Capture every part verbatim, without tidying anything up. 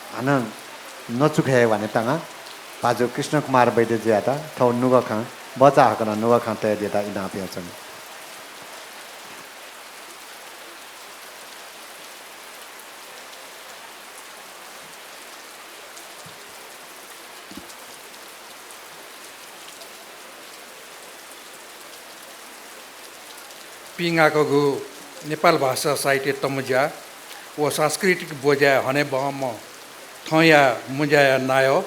हानं नचुक हे वाने तांगा भाजु कृष्ण कुमार वैद्यजुयात थौं नुगः खँ, बचा हकनं नुगः खँ तयेदियेत इनाप यानाच्वना। पिंगाकःगु नेपाल भाषा साहित्य तःमुँज्या व सांस्कृतिक ब्वज्याय् हनेबहःम्ह थौंया मुँज्याया नायः,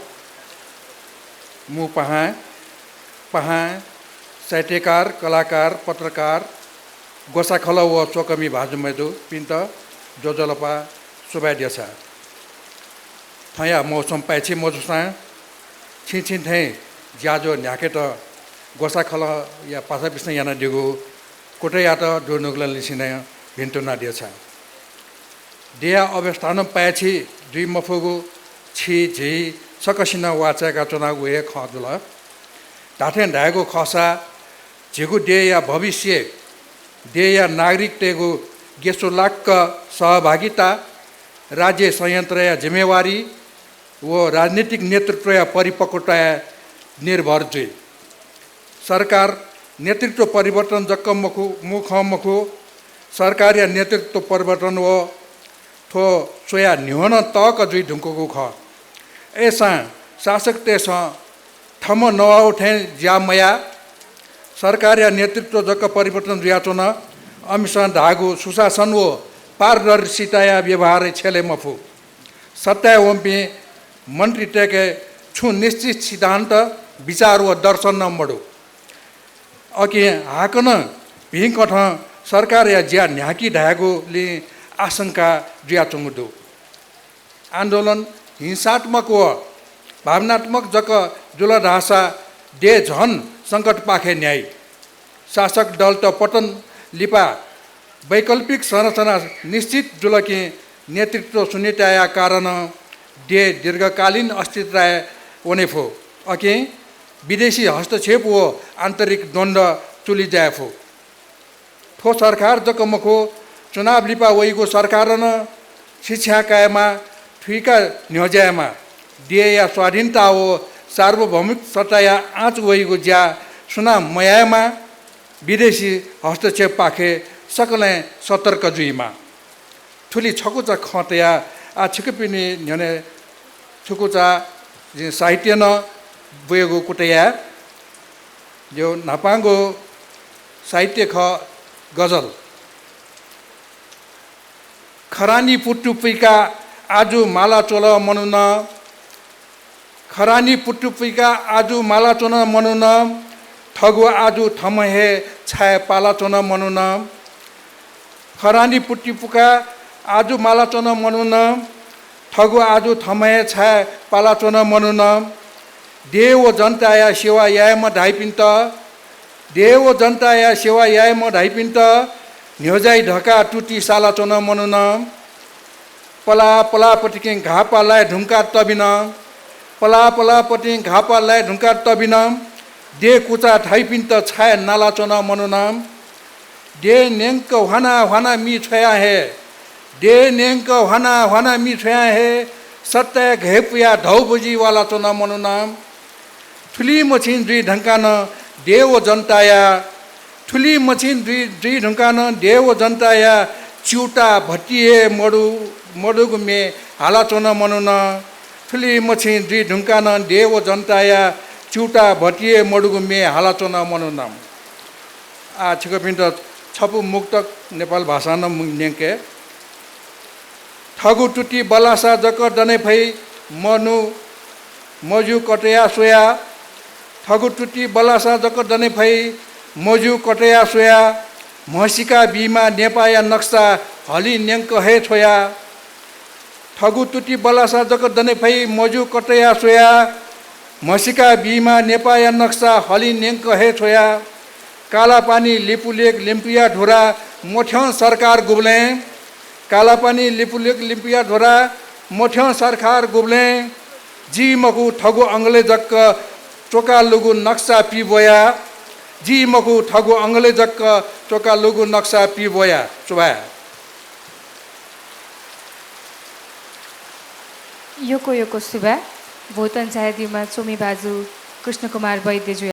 मू पाहां, पाहां, साहित्यकार, कलाकार, पत्रकार, ग्वसाःखलः व स्वकमि भाजु मय्जुपिन्त ज्वजलपा, सुभाय् देछाये। थौंया मौसम पाय्छि मजूसां छिं छिं थें ज्याझ्वः न्ह्याकेत ग्वसाःखलःया पासापिसं यानादीगु कुतःयात दुनुगलंनिसें नं भिन्तुना देछाये। देय्या अवस्था नं पाय्छि जुइ मफुगु छि झी सकसिनं वाःचाय्का च्वनागु हे खँ जुल। धात्थें धायेगु खःसा झीगु देय्या भविष्य, देय्या नागरिकतय्गु गेसुलाक्क सहभागिता, राज्य संयन्त्रया जिम्मेवारी व राजनीतिक नेतृत्वया परिपक्वताय् निर्भर जुइ। सरकार नेतृत्व परिवर्तन जक मखु, मू खँ मखु, सरकारया नेतृत्व परिवर्तन व थ्व स्वयाः न्ह्यः नं तःक जुइ धुंकूगु खः। अय्सां शासकतय्सं थम्हं नवाःगु थें ज्या मयाः सरकारया नेतृत्व जक परिवर्तन जुयाच्वन। अमिसं धाःगु सुशासन व पारदर्शिताया व्यवहारय् छ्यले मफु। सत्ताय् वंपिं मन्त्रीतय्के छुं निश्चित सिद्धान्त, विचार व दर्शन नं मदु। अकिं हाकनं भिंकथं सरकारया ज्या न्ह्याकी धायेगुलिं आशंका जुयाच्वंगु दु। आन्दोलन हिंसात्मक व भावनात्मक जक जुल धाःसा देय् झन संकटपाखे न्ह्याइ। शासक दलत पतन लिपा वैकल्पिक संरचना निश्चित जुल कि नेतृत्व शून्यताया कारणं देय् दीर्घकालीन अस्थिरताय् वने फु। अकिं विदेशी हस्तक्षेप व आन्तरिक द्वन्द्व चुलि जाये फु। थ्व सरकार जक मखु, चुनाव लिपा वइगु सरकारं नं छिछ्यां कायेमाः, थुइका न्ह्यज्यायेमाः। देय्या स्वाधीनता व सार्वभौमिक सत्ताया आँच वइगु ज्या सुनां मयायेमाः। विदेशी हस्तक्षेपपाखे सकलें सतर्क जुइमाः। थुलि छकुचा खँ तयाः आः छिकपिनि न्ह्यःने छकुचा जिं साहित्य नं ब्वयेगु कुतः याये। जिगु न्हापांगु साहित्य खः गजल। खरानी पुतु पुइका आजु माला च्वल मनुन। खरानी पुतु पुइका आजु माला च्वन मनुन। थगु आजु थम्हं हे छाय् पाला च्वन मनुन। खरानी पुतु पुइका आजु माला च्वन मनुन। थगु आजु थम्हं हे छाय् पाला च्वन मनुन। देय् व जनताया सेवा यायेमा धाइपिन्त, देय् व जनताया सेवा यायेमा धाइपिन्त न्ह्यज्याइ धकाः तुति साला च्वन मनुन। पला पलापतिं घाःपाः लाये धुंकाः तबिन। पला पलापतिं घाःपाः लाये धुंकाः तबिन। देय् कुचा धाइपिन्त छाय् नाला च्वन मनुन। देय् न्यंक ह्वाना ह्वाना मि छ्वयां हे, देय् न्यंक ह्वाना ह्वाना मि छ्वयां हे सत्ताय् घय्पुयाः धौबजि वाला च्वन मनुन। थुलिमछि जुइ धुंकाः नं देय् व जनताया, थुलिमछि जुइ, जुइ धुंकाः नं देय् व जनताया च्यूताः भति हे मदु, मदुगु म्ये हाला च्वन मनुन। थुलिमछि जुइ धुंकाः नं देय् व जनताया च्यूताः भति हे मदुगु म्ये हाला च्वन मनुन। आः छिकपिन्त छपु मुक्तक नेपाल भाषां नं मु-, न्यंके। थगु तुति बल्लासा जक दने फइ मनू मज्यू कतया स्वया। थगु तुति बल्लासा जक दने फइ मज्यू कतया स्वया। म्हसिका बीमा नेपाःया नक्सा हलि न्यंक हे छ्वया। थगु तुति बल्लासा जक दने फइ मज्यू कतया स्वया। म्हसिका बीमा नेपाःया नक्सा हलि न्यंक हे छ्वया। कालापानी लिपुलेक लिम्पुया धुरा मथ्यं सरकार गुबलें, कालापानी लिपुलेक लिम्पुया धुरा मथ्यं सरकार गुबलें, जि मखु थगु अंगले जक च्वकालुगु नक्सा पिब्वया, जि मखु थगु अंगले जक च्वकालुगु नक्सा पिब्वया। सुभाय्। यक्व यक्व सुभाय्। भोटं झायादीम्ह च्वमि भाजु कृष्ण कुमार वैद्यजु।